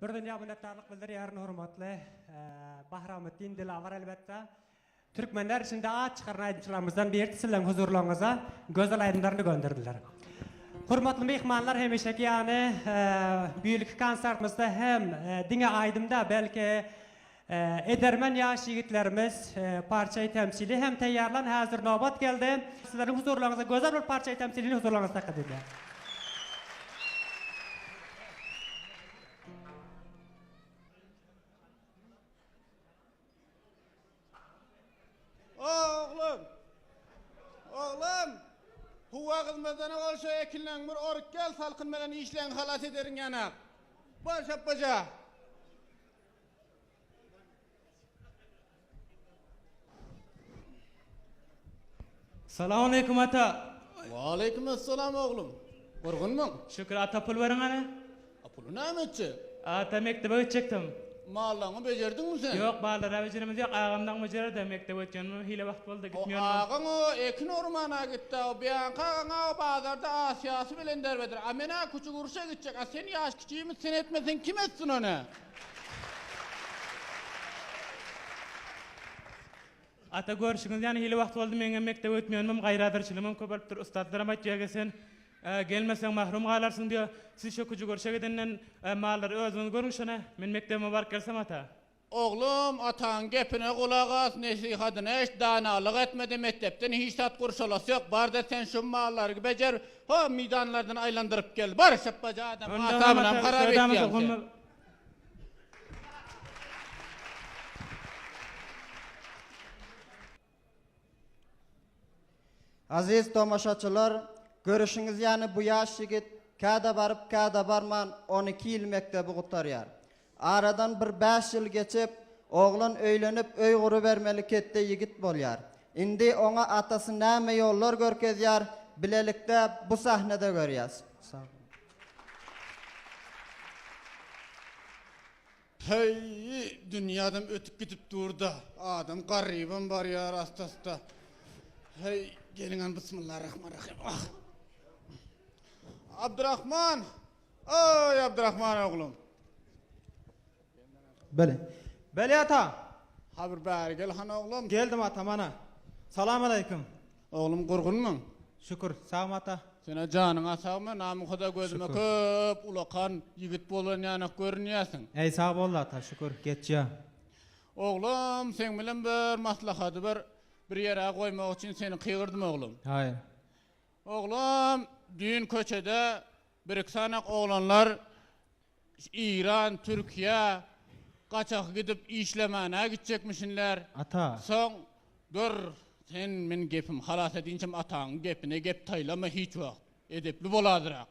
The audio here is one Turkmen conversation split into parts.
Bir dünýä minnetdarlyk bildirýärin hormatly Bahrametdin Dilawar elbetde. Türkmenler içinde at çykaran aýdymçylarymyzdan birdi sizleň huzurlaryňyza gözel aýdymlaryny gönderdiler. Hormatly myhmanlar hemişeki ýaly bu ýylky konsertimizde hem diňe aýdymda belki edermen ýaş ýigitlerimiz parçaýy temsili hem taýýarlan häzir nobat geldi. Sizleriň huzurlaryňyza gözel bir parçaýy temsilini huzurlaryňyza takdim edýär. Oglum! Oglum! Howa gyzmazdan owal şo ekinleňi bir orup gel, salkyn bilen işleňi halas ederin ýanak. Bar şapbaja! Salowmaleýkim ata. Waleýkim essalam oglum. Gurgunmyň? Şükür ata pul beriň hany. A puly näme etjek? Ata mekdebe gitjekdim. Mallaňy bejerdiňmi sen? Ýok mallara bejeremiz ýok agam daň bejererde mekdebe gitýänime hile wagt boldy gitmeýänime. O agaň o ekin ormana gitdi o Bianka agaň o bazarda Asiýasy bilen derbedir. A men-ä küçük urşa gitjek. A sen ýaş kiçimiz sen etmeseň kim etsin ony? Ata görşüňiz ýaly hili wagt boldy meňem mekdebe gitmeýänimem gaýradyrçylygymam köpelipdir ussatlaram aýtýar ki sen gelmeseň mahrum galarsyň diýýär siz şo küji görşe gidenden mallary özüňiz görüň şony men mekdebime baryp gelsem ata. Oglum, ataň gepine gulak as, nesihadyny eşit, danalyk etme-de mekdepden hiç zat gurşalasy ýok, bar-da sen şu mallary bejer, ho, meýdanlardan aýlandyryp gel, bar, şypbaja adamyň asabynam harap etýäň sen. Aziz tomaşaçylar, görüşiňiz ýaly bu ýaş ýigit käde baryp, käde barman 12 ýyl mekdebi gutarýar. Aradan bir bäş ýyl geçip, oglan öýlenip öý gurubermeli ketde ýigit bolýar. Indi oňa atasy näme ýollar görkezýär, bilelikde bu sahnede görýäs. Sag boluň. Heý, dünýädem ötüp gidip dur-da, adam garrybam barýar asta-asta. Heý, geliň hany bismillarahmanrahim. Ah. Abdurahman! Oý, Abdurahman oglum. Bele. Bele ata. Ha bir bäri gel hany oglum. Geldim ata mana. Salam aleýkum. Oglum gurgunmyň? Şükür, sagmy ata? Senä janyňa sagmy, namuhyda gözüme köp ulakan ýigit bolan ýanak görünýäsiň. Äý sag boldy ata, şükür, geçýä. Oglum, seň bilen bir maslahady bir bir ýere goýmak üçin seni kygyrdym oglum. Haýyr. Oglum, düýn köçede bir-iki sanak oglanlar Iran, Türkiýä gaçak gidip işlemäne gitjekmişinler. Ata. Soň, dur, sen men gepim halas edinçem ataňyň gepine gep taýlama hiç wagt. Edepli bol azyrak.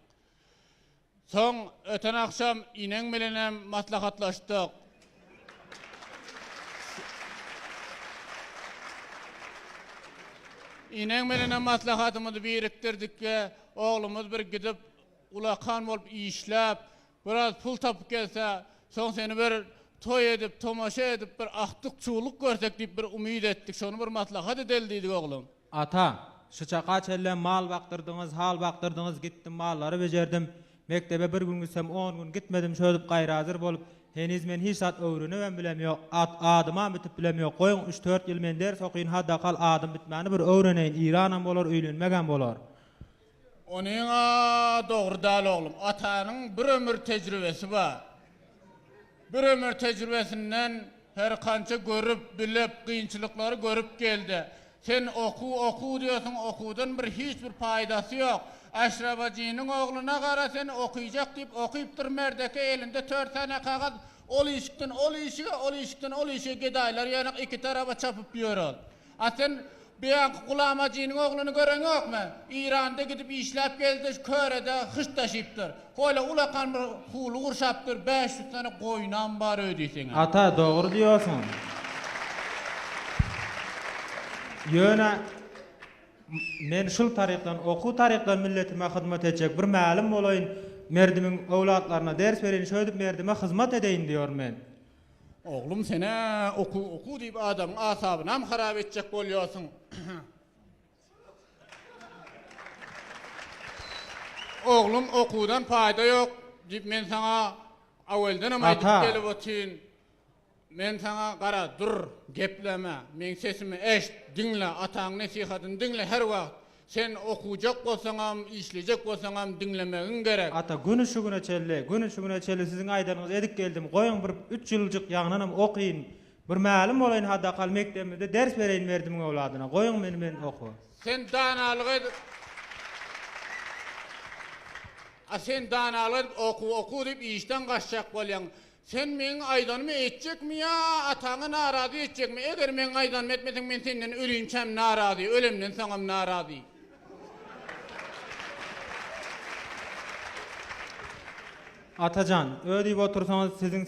Soň öten agşam ineň bilenem maslahatlaşdyk. Ineň bilenem maslahatymyzy birikdirdik-de, oglumyz bir gidip Ulakan bolup işläp, biraz pul tapyp gelse, soň seni bir toý edip, tomaşa edip, bir akdyk-çuwluk görsek diýip bir umyt etdik. Şony bir maslahat edeli diýdik, oglum. Ata, şu çaka çenlem mal bakdyrdyňyz, hal bakdyrdyňyz, gitdim mallary bejerdim. Mekdebe bir gün gitsem, on gün gitmedim, şödüp gaýrazyr bolup, heniz men hiç zat öwrenibem bilem ýok, at, adymam bitip bilem ýok, goýuň üç-dört ýyl men ders okyn, haddakal adym bitmäni bir öwreneýin, Iranam bolar, öýlenmegem bolar. Onyň-a dogry däl oglum. Atanyň bir ömür tejribesi bar. Bir ömür tejribesinden her kança görüp, bilip, kynçylyklary görüp geldi. Sen okuw, okuw diýersiň, okuwdan bir hiç bir paýdasy ýok. Aşrabajynyň ogluna gara sen okyjak diýip okypdyr merdeke elinde tört sany kagyz, ol işikden ol işige, ol işikden ol işige gedaýlar ýanak iki taraba çapyp ýör ol. A sen beýanky Gulamajynyň ogluny göreňokmy? Iranda gidip işläp geldi, körede hyşt daşypdyr. Hole ulakan bir huly gurşapdyr, 500 sany goýnam bar öýdýseňem. Ata, dogry diýorsuň. Ýöne men şul tarykdan, okuw tarykdan milletime hyzmat etjek bir mälim bolaýyn, merdimiň öwlatlaryna ders bereýin, şöýdüp merdime hyzmat edeýin diýoryn men. Oglum senä okuw okuw diýip adamyň asabynam harap etjek bolýarsyň. Oglum okuwdan paýda ýok diýip men saňa Aweldenem aýdyp gelip otyryn. Men saňa gara, dur, gepleme, meň sesimi eşit, diňle, ataň nesihatyny diňle her wagt. Sen okujak bolsaňam, işlejek bolsaňam diňlemegiň gerek. Ata, güni şu güne çenli, güni şu güne çenli siziň aýdanyňyzy edip geldim. Goýuň bir üç ýyljyk ýaňynanam okyn. Bir mälim bolaýyn haddakal mekdebimizde ders bereýin merdimiň öwladyna. Goýuň meni men okuwa. Sen danalyk edip A sen danalyk edip okuw okuw diýip işden gaçjak bolýaň. Sen meň aýdanymy etjekmi ýa ataňy narazy etjekmi? Eger meň aýdanymy etmeseň men senden ölinçäm narazy, ölemden soňam narazy. Atajan, ö diýip otursaňyz siziň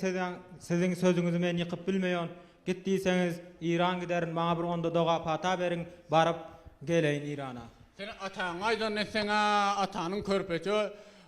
siziň sözüňizi men ýykyp bilmeýon. Git diýseňiz, Iran giderin, maňa bir onda doga pata beriň, baryp geleýin Irana. Sen ataňyň aýdanyny etseň-ä atanyň körpeje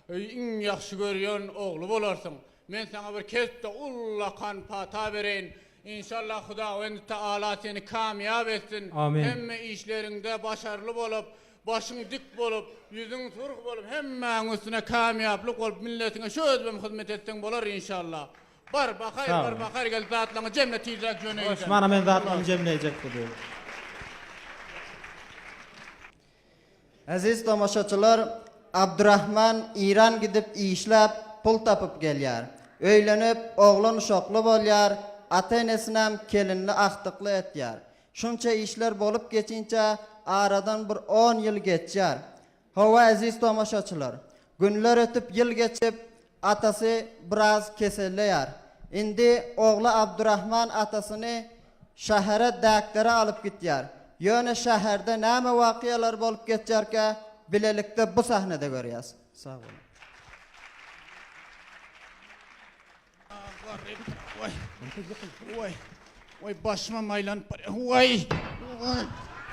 iň ýagşy görýän ogly bolarsyň. Men saňa bir ketde ullakan pata bereýin. Inşallah Hudawendi Taala seni kamýap etsin. Amin. Hemme işleriňde başarly bolup, başyň dik bolup, ýüzüň surh bolup, hemmäň üstüne kamýaplyk bolup, milletiňe şu özbem hyzmet etseň bolar inşallah. Bar, bakaý, Sag bar, boluň. bakaý gel zatlaňy jemle tizräk jöne Hoş, ýüzden. mana men zatlarymy jemleýjek bu. Eziz tomaşaçylar, Abdurahman Iran gidip işläp, pul tapyp gelýär. Öýlenip, oglan-uşakly bolýar, ata-enesinem kelinli-agtykly etýär. Şunça işler bolup geçinçä aradan bir on ýyl geçýär. Hawa, eziz tomaşaçylar, günler ötüp, ýyl geçip, atasy biraz keselleýär. Indi ogly Abdurahman atasyny şähere däkdere alyp gitýär. Ýöne şäherde näme wakyalar bolup geçýärkä, bilelikde bu sahnede görýäs. Sag boluň. Waý. Waý. Waý başymam aýlanyp barýar. Waý. Waý.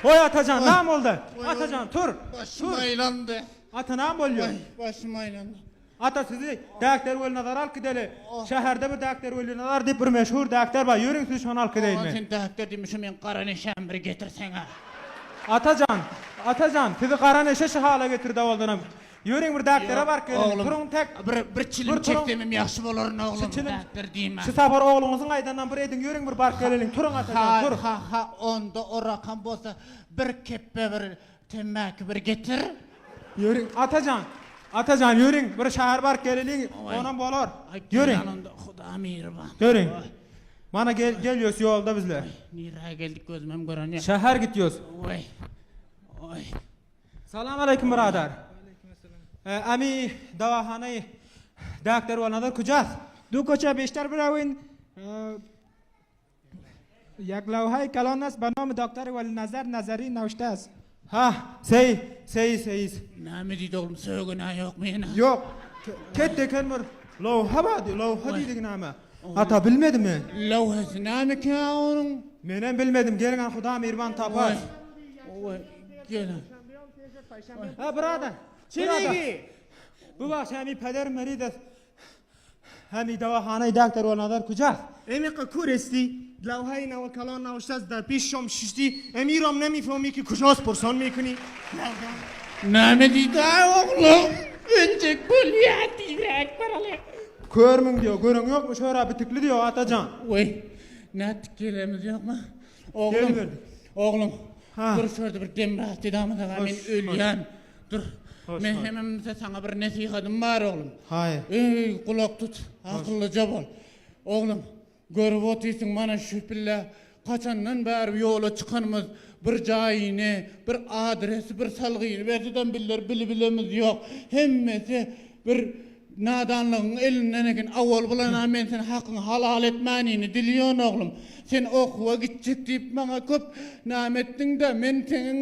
Hoý Atajan, name boldy? Atajan, tur. Başym aýlandy. Ata name bolýar? Waý, başym aýlandy. Ata sizi Däkder Welnazara alyp gideli. Şäherde bir Däkder Welnazar diýip bir meşhur däkder bar. Ýörüň sizi şony alyp gideýin men. Sen däkder diýme, şu meň gara neşämi bir getirseň-ä. Atajan, Atajan, sizi gara neşe şu hala getirdi owaldanam. Ýörüň bir däkdere baryp geliň. Turuň tek. Bir bir çilim çeksemem ýagşy bolaryn oglum. Däkder diýme. Şu sapar ogluňyzyň aýdanyndan bir ediň ýörüň bir baryp geleliň. Turuň Atajan tur. Ha ha onda orakam bolsa bir kepbe bir temmäki bir getir. Ýörüň Atajan. Atajan ýörüň bir şäher baryp geleliň. Onam bolar. Ýörüň. Onda Huda mihriban. Ýörüň. Mana gel gelýäs ýolda bizler. Nirä geldik gözümem gören ýok. Şäher gitýäs. Oý. Oý. Salam aleýkum byradar. Ami dawahanay dakter Welnazar kujas? Du koça beşter birawin یک لوحه کلان است به نام دکتر ولنظر نظری نوشته است. Ha, seý, seý, seýis. Näme diýdi oglum, sögün-ä ýokmy ýene? Ýok. Ketde eken bir lowha bar diýdi, lowha diýdigi näme? Ata bilmedim men. Lowhasy nämekä onuň? Menem bilmedim, geliň Huda mirban tapar. Oý, geliň. Ha, byradar. Çirigi. Bu baş hemi peder merides. Hemi dawahana dakter Welnazar kujas? Emi kur esti لوحه نو کلان نوشته است در پیش شام ششتی امیرام نمیفهمی که کجاست پرسان میکنی Näme diýdi-aý oglum? Öljek bolýa tizräk baraly. Körmüň diýýär, göreň ýokmy şöra bitikli diýýär Atajan. Weý, nätdik gelemiz ýokmy? Oglum, Geliberdik. oglum, Ha. dur şurada bir dem rahat edamyz-a, men Hoş, ölýän. Dur, Hoş, men hoş. hemem saňa bir nesihatym bar oglum. Haý. Eý, gulak tut, akyllyja bol. Oglum, Görüp otyrsyň, mana şu pille haçandan bäri ýola çykanymyz bir jaýyny, bir adresi, bir salgyny bersedem bizler bilibilemiz ýok. Hemmesi bir nadanlygyň elinden eken. Awal bilen-ä men seni hakyňy halal etmänini dilýän oglum. Sen okuwa gitjek diýip maňa köp name etdiň-de, men seniň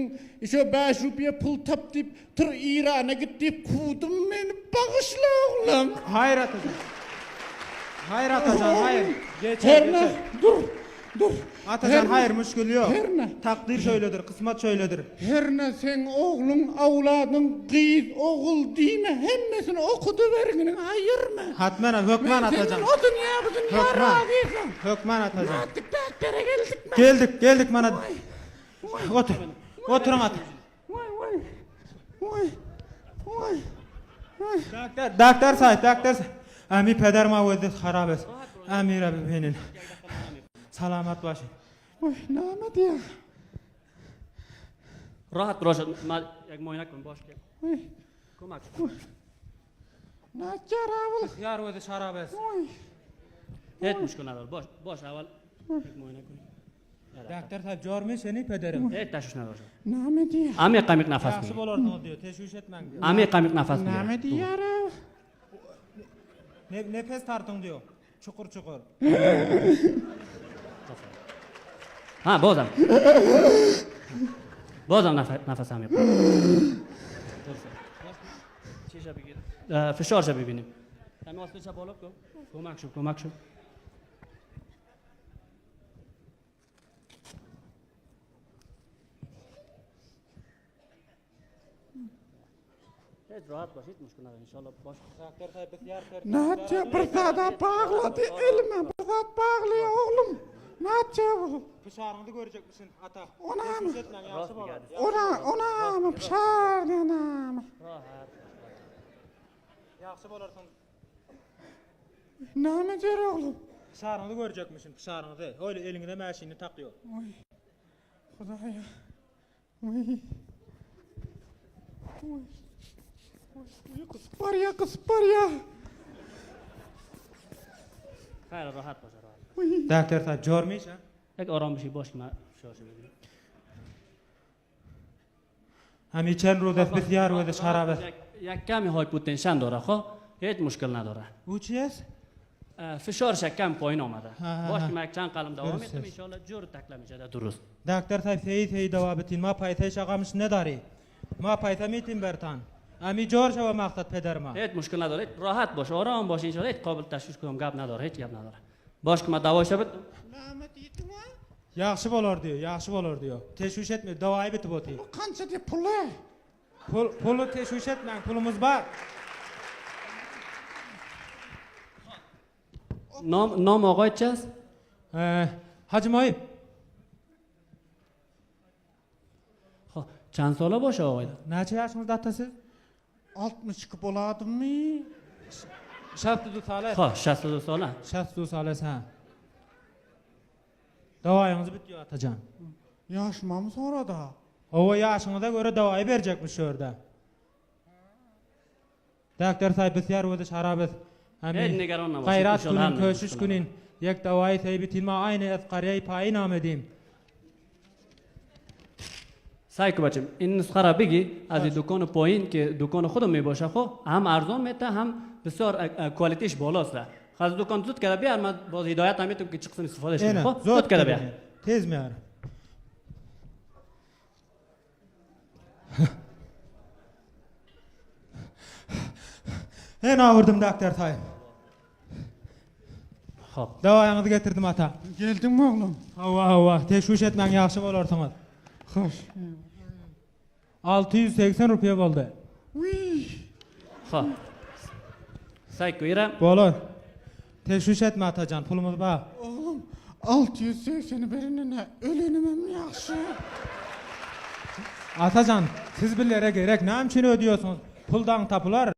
şo bäş rupiýa pul tap diýip, tur Irana git diýip kowdum meni bagyşla oglum. Haýyr Atajan. Haýyr Atajan haýyr. Geçer Herne geçer. dur dur. Atajan Herne, haýyr müşgil ýok. Herne. Takdyr şöýledir, kysmat şöýledir. Herne seň ogluň awladyň gyz ogul diýme hemmesini okudyberginiň aýyrma. Hatmana hökman Men Atajan. senden o dünýä bu dünýä Hökman. razysyň. Hökman Atajan. Nätdik däkdere geldikmi? Geldik geldik mana. Otur. Oturyň ata. Waý waý. Waý. Waý. Waý. Daktar, daktar sahip, daktar sahip. Ämi peder ma wezit harap es. Ämire bibinin. Salamat başy. Oý, näme diýýär? Rahat roşat ma ýek moýnak kun boş gel. Kömek. Nätýär awyl? Ýar wezi şarap es. Oý. Hiç muşkul nadar. Boş boş awal. Ýek moýnak kun. Doktor sahib jormy seni pederim. Hiç taşuş nadar. Näme diýýär? Amyk amyk nafas Ýagşy bigir. bolarsyňyz diýýär. Teşwiş etmäň diýýär. Amyk amyk nafas bigir. Näme diýýär awyl? Ne nefes tartyň diýýär. Çukur çukur. Ha bozam. Bozam nafas amyk. Çişe bigir. Fişarşa bibinim. Sen osliça bolup kömek şu kömek şu. Hiç rahat baş, hiç muşkul nadar inşallah baş. Nätýär? Bir zada baglady elime, bir zat baglaýar oglum. Nätýär bu? Pyşaryňyzy görjekmişin ata. Onamy? Teşwiş etmäň ýagşy bolar. Ona, onamy? Pyşar diýenamy? Rahat. Ýagşy bolarsyň. Näme diýer oglum? Pyşaryňyzy görjekmişin, pyşaryňyzy. Hol eliňize mäşini takýo. Oý. Hudaýa. Oý. Oý. Oý, gysyp barýa, gysyp barýa. Hayır rahat baş rahat. Oý. Doktor sahib jormyş ha? Ek aram bir şey boş ki şoşu bigir. Hem içen ruz es bisýar we şarap es. یک کمی هایپوتنشن داره خب هیچ مشکل نداره Bu çi es? فشارش یک کم پایین آمده ها، باش ها. که من یک چند قلم دوام درست میتم است. انشالله جور تکله میشه درست Doktor sahib seyi seyi dawa bitin ma paysa şagamış ne dari? Ma paysa mitin bertan. Ami jor şava maksat peder ma. هیچ مشکل نداره راحت باش آرام باش انشالله هیچ قابل تشویش کنم گپ نداره هیچ گپ نداره باش که من دوایش بد Näme diýdiň-a? Ýagşy bolar diýýär, ýagşy bolar diýýär. Teşwiş etme, dawaýy bitip otyr. Bu kança diýip puly? Pul, puly teşwiş etmäň, pulumyz bar. نام نام آقای چه است Ee, Hacı Moýip, خب چند ساله باشه آقای näçe ýaşyňyzda ata siz? 62 boladymmy? Şastdu sale. خب 62 ساله Şastdu sale sen. Dawaýyňyzy bitýär atajan. Ýaşymamy sorady. Owa ýaşyňyza görä dawaýy berjekmiş şu ýerde. Doktor sahib bisýar we şarap es. Hiç nigeran nabaşid, Gaýrat inşallah günün, hemme köşüş müşkül günün. Ýek dawaýy seý bitin ma aýny es qarýaý paýyn amedim. سعی کو بچم این نسخه را بگی از این دکان پایین که دکان خودم می باشه خب هم ارزان میته هم بسیار اه، اه، کوالیتیش بالاست خب از دکان زود کرده بیار من باز هدایت هم میتونم که چه قسم استفاده کنم Ene, خب زود کرده بیار Tez mi ýar? Ene awurdym doktor sahib. خب Dawaýyňyzy getirdim ata. Geldiňmi oglum? Hawa hawa, teşwiş etmäň ýagşy bolarsyňyz. Hoş. 680 rupiýa boldy. Wiý. خب سعی کو ایرم Bolar. Teşwiş etme atajan, pulumyz bar. Oglum 680-i berenine ölenimem ýagşy. Atajan, siz bilere gerek, näme üçin ödüyorsunuz? Puldan tapylar.